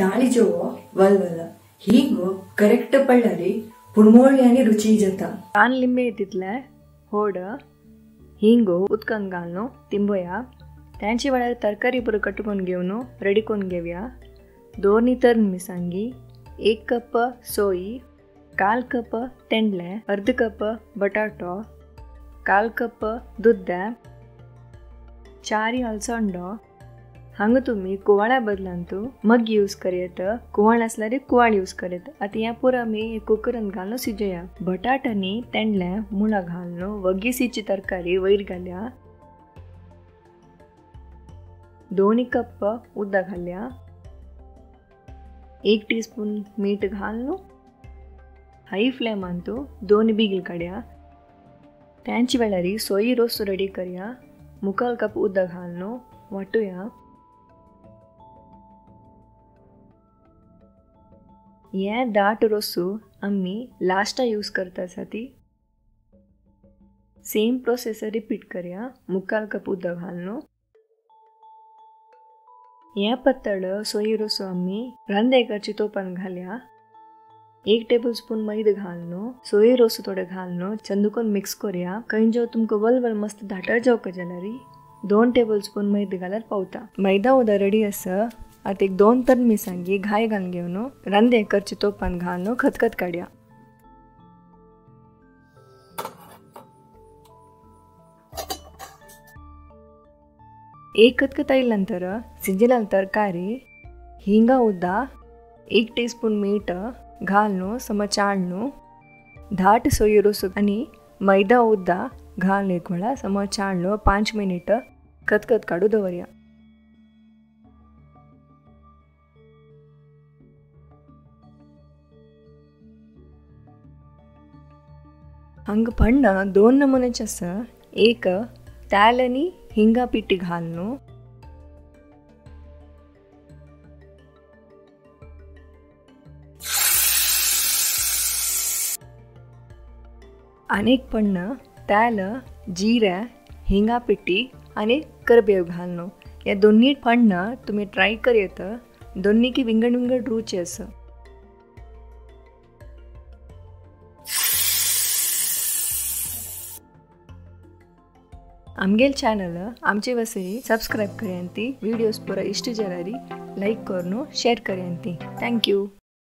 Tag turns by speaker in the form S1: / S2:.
S1: दाळी जेवो वलवल हिंग करेक्ट पडल्यारी पुणमोळी आनी रुची जाता।
S2: कान लिंबे तितले होड हिंगो उदकान घालनो तिंबोया। त्यांचे वेळार तरकारी पुरो कटकून घेवन रेडी करून घेवया। 2 तर मिरसांगी, 1 कप सोई, 1/4 कप तेंडले, 1/2 कप बटाटो, 1/4 कप दूध, 4 हलसंडो। हांगा तुमी कुवाळ्या बदलांतू मग यूज करयत, कुवाळ आसल्यार कुवाळ यूज करयत। आतां ह्या पुरो आमी कुकरान घालून शिजोया। बटाट आनी तेंडले मुळा घालून वगी सिची तरकारी वयर घालया। 2 कप उदक घालया। 1 टीस्पून मीठ घालून हाय फ्लेमांतू 2 बिगल काड्या। त्यांचे वेळारी सोयी रोस रेडी करया। 3/4 कप उदक घालून वाटूया। हे दाट रोसू आमी लास्टा यूज करता साठी सेम प्रोसेस रिपीट करया। 3/4 कप उदक घालून हे पत्तळ सोयी रोसू आमी रांदेकरची तोपान घालया। 1 टेबलस्पून मैदा घालून सोयी रोसू थोडे घालून चंदूकोन मिक्स करया। खंय जेव तुमकां वलवल मस्त धाटर जेवका जाल्यार 2 टेबलस्पून मैदा घाल्यार पावता। मैदा उदक रेडी आसा। आतां एक 2 तर मिरसांगी घाय घालून घेवन रांदेकरची तोपान घालून खतखत काडया। एक खतखत आयले नंतर शिजयलेली तरकारी, हिंगा उदक, 1 टीस्पून मीठ घालून सम चाळून धाट सोयी रोस आनी मैदा उदक घालून एक वेळा सम चाळून 5 मिनिट खतखत काडू दवरया। हांगा पण्ण 2 नमुन्याचे आसा। एक तेल आनी हिंगा पिठी घालून अनेक पण्ण तेल, जिरे, हिंगा पिठी आनी करबेव घालून ह्या दोन्ही पण्ण तुमी ट्राय करयत। दोन्ही की विंगड विंगड रुची आसा। आमगेल चॅनल आमचे वसई सबस्क्राइब करयांती, व्हिडिओज पुरा इष्ट जाल्यार लाईक करून शेअर करयांती। Thank you.